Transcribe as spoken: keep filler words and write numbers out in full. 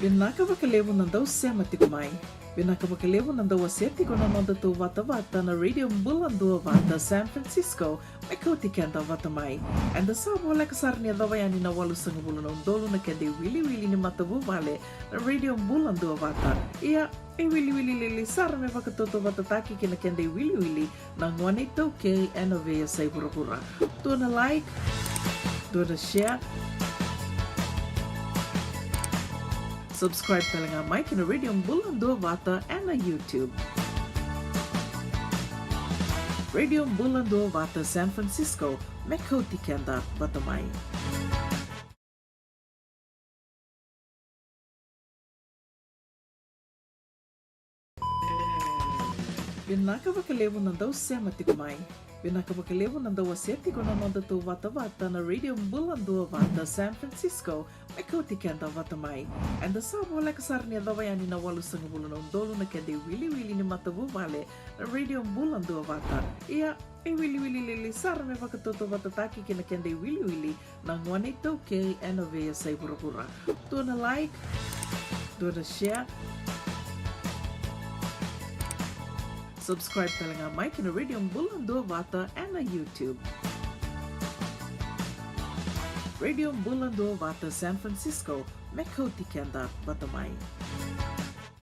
Vinaka vakalevu na dau sema tiko mai. Vinaka vakalevu na dau wasea tiko na noda tou vatavata na Radio Bula Dua Vata San Francisco, me kauti keda vata mai. Eda sa voleka sara ni yacova yani na walusagavulu na udolu na keda iwiliwili ni matavuvale na Radio Bula Dua Vata. Ia, e wiliwili lili sara me vakatautauvatataki kei na keda iwiliwili na gone iTaukei ena veiyasai vuravura. Dua na like, dua na share. Subscribe tale ga mai kei na Radio Bula Dua Vata ena YouTube. Radio Bula Dua Vata San Francisco, me kauti keda vata mai. Vinaka vakalevu na dau sema tiko mai. Vinaka vakalevu na dau wasea tiko na noda tou vatavata na Radio Bula Dua Vata San Francisco, me kauti keda vata mai. Eda sa voleka sara ni yacova yani na walusagavulu na udolu na keda iwiliwili ni matavuvale na Radio Bula Dua Vata. Ia, e wiliwili lili sara me vakatautauvatataki kei na keda iwiliwili na gone iTaukei ena veiyasai vuravura. Dua na like, dua na share. Subscribe tale ga mai kei na Radio Bula Dua Vata ena YouTube. Radio Bula Dua Vata San Francisco, me kauti keda vata mai.